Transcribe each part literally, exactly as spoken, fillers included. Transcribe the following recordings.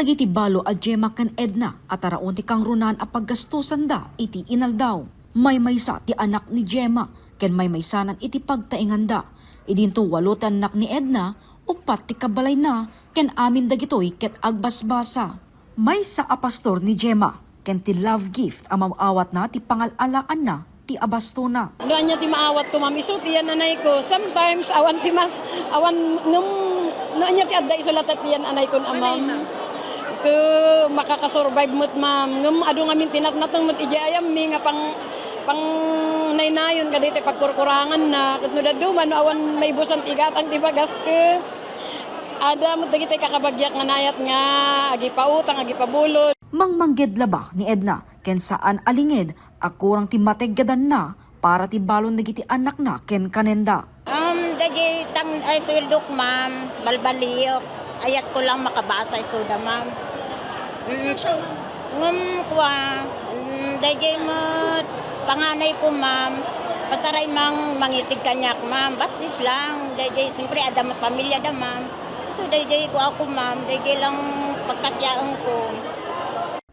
Dagiti balo a Gemma ken Edna a taraon ti kangrunaan a paggastusanda iti inaldaw. Maymaysa ti anak ni Gemma ken maymaysanan iti pagtaenganda. Idinto walo ti anak ni Edna, uppat ti kabalayna, ken amin dagitoy ket agbasbasa. Maysa a pastor ni Gemma ken ti love gift a maawatna ti pangal-alaanna ti abastona. No ania ti maawatko, ma'am, isu ti yan-anayko. Sometimes, awan ti mas, awan, ngem, no ania ti adda isu latta ti yan-anayko, a, ma'am. Ket makakasurvive met, ma'am. Ngem adu ngamin ti natnateng met idiay ayammi nga pang-, pangnaynayon kadaytoy pagkurkuranganna. Ket no dadduma, no awan maibusan ti igatang ti bagas, ket adda met dagiti kakabagiak nga nayat nga agipautang, agipabulod. Mangmangged laba ni Edna ken saan a linged a kurang ti mateggadanna para ti balon dagiti anakna ken kanenda. Um, daydiay tang-, ay, sueldok, ma'am, balbaliwek. Ayatko lang makabasa isuda, ma'am. Mm, ngem kua, mm, daydiay met panganayko, ma'am. Pasaray mang mangited kaniak, ma'am. Bassit lang. Daydiay, siyempre, adda met pamiliada, ma'am. So, daydiay kuako, ma'am. Daydiay lang pagkasiaenko.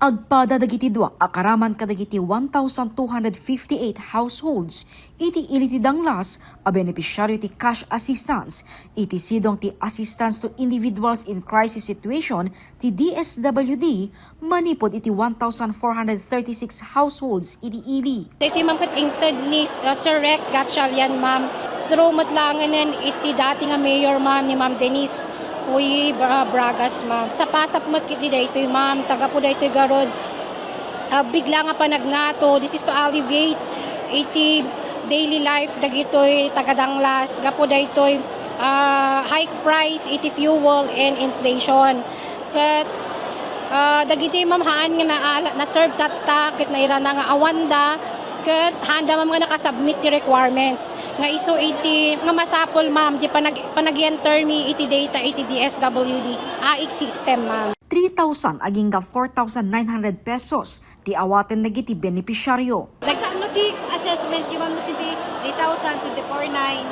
Agpada dagiti dua a karaman kadagiti one thousand two hundred fifty-eight households iti ili ti Danglas a benepisyaryo ti cash assistance iti sidong ti Assistance to Individuals in Crisis Situation ti D S W D manipud iti one thousand four hundred thirty-six households iti ili. Daytoy, ma'am, ket inkted ni, uh, Sir Rex Gatchalian, ma'am. Through met laengen iti dati nga mayor, ma'am, ni Ma'am Denise Uy Bra-, Bragas, ma'am. Sapasap met ket daytoy, ma'am. Ta gapu daytoy garud, uh, bigla nga panagngato. This is to alleviate iti daily life dagitoy taga-Danglas. Gapu daytoy, uh, high price iti fuel and inflation. Ket, ah, dagiti, ma'am, haan nga naala-, na-serve tatta ket nairana nga awanda, ket haanda, ma'am, nga nakasubmit ti requirements nga isu iti nga masapul, ma'am, ti panag-, panag-enter mi iti data iti D S W D A I C system, ma'am. Three thousand agingga four thousand nine hundred pesos ti awaten dagiti benepisyaryo. Nagsaanno ti assessment yo, ma'am, no sinti three thousand, sinti four nine?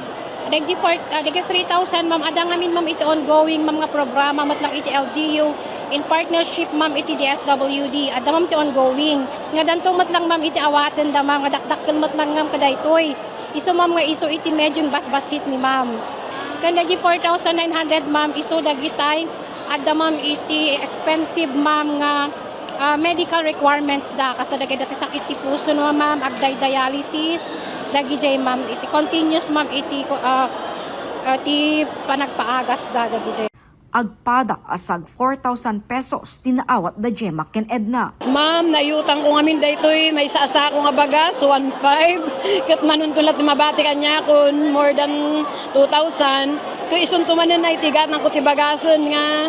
Dagiti four, ah, dagiti three thousand, ma'am, adda ngamin, ma'am, iti ongoing, ma'am, nga programa met lang iti L G U in partnership, ma'am, iti D S W D. Adda, ma'am, ti ongoing. Nga danto met lang, ma'am, iti awatenda, ma'am, nga dakdakkel met lang, ma'am, kadaytoy. Isu, ma'am, nga isu iti medyo basbassit ni, ma'am. Ken dagiti four thousand nine hundred, ma'am, isu dagitay adda, ma'am, iti expensive, ma'am, nga ah, medical requirements da, kasta dagiti sakit ti puso, no, ma'am, agday dialysis, dagidiay, ma'am, iti continuous, ma'am, iti, ah, ah, ti panagpaagas da, dagidiay. Agpada a sag four thousand pesos ti naawat da Gemma ken Edna. Ma'am, naiutangko ngamin daytoy, maysa a sako nga bagas, one five. Ket manunto latta mabati kaniakon, more than two thousand. Ket isunto manen ay ti gatangko ti bagasen nga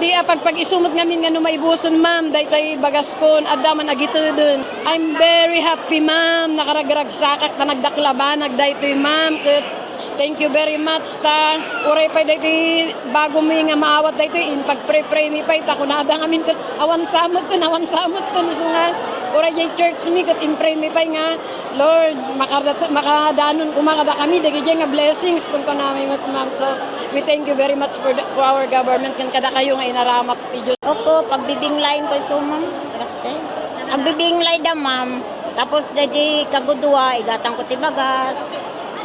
Ti apagpag-isu met ngamin nga no maibusen, ma'am, daytay bagaskon, adda man agiteden. I'm very happy, ma'am. Nakaragragsakak ta nagdakkel a banag daytoy, ma'am. Ket thank you very much ta uray pay daytoy bago mi nga maawat daytoy, impagpray-pray mi pay ta kunada ngamin ket awan sa metten, awan sa metten. Isu nga uray jay church mi ket impray mi pay nga Lord, makadatu-, makadanon koma kadakami dagidiay nga blessings, kunkunami met, ma'am. So, we thank you very much for the, for our government, ken kadakayo nga inaramat ti Dios. Oko, pagbibinglayen ko isu, ma'am. Tagas kay. Agbibinglay da, ma'am. Tapos, daydi kagudua, igatang ko ti bagas,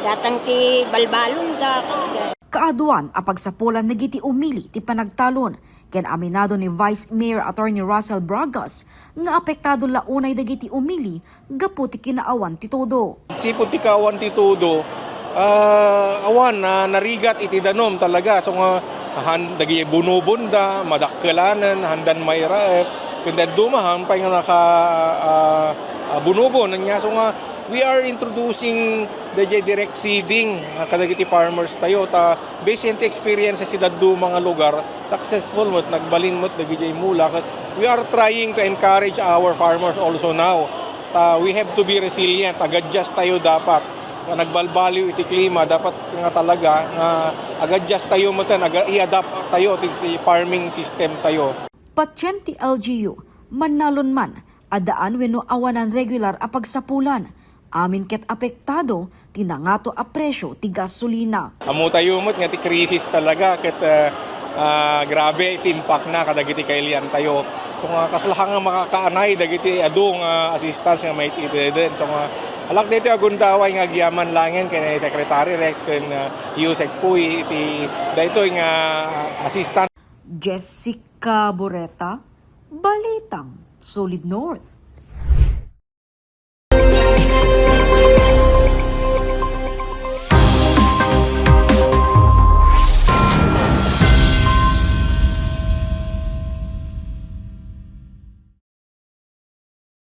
igatang ti balbalon da, kas kay. Kaaduan a pagsapulan dagiti umili ti panagtalon, ken aminado ni Vice Mayor Attorney Russell Bragas nga apektado la unay dagiti umili gapu ti kinaawan ti todo. Sipud ti kaawan ti todo, ah, awan, ah, narigat iti danum talaga. So nga, han-, dagiti bunubon da, madakkelanen, handan mairaep. Ken dadduma, han pay nga naka, ah, ah, bunubon. Ania, so nga, we are introducing the direct seeding, ah, kadagiti farmers tayo. Ta, based on the experiences iti dadduma nga lugar, successful met, nagbalin met dagiti mula. Ket we are trying to encourage our farmers also now. Ta, we have to be resilient. Ag-adjust tayo dapat. Nagbalbaliw iti klima, dapat nga talaga nga ag-adjust tayo met, ag-, i-adapt tayo ti, ti farming system tayo. Patien ti L G U, mannalon man, addaan wenno awanan regular a pagsapulan. Amin ket apektado ti nangato a presyo ti gasolina. Ammo tayo met nga ti krisis talaga ket, ah, Ah, grabe iti impactna kadagiti kailiantayo. So nga, kasla nga makakaanay dagiti adu nga assistance nga maititeden. So nga, alak dito agundaway nga agyaman laengen ken Secretary Rex ken, ah, Yusek Puy iti daytoy nga assistance. Jessica Boreta, Balitang Solid North.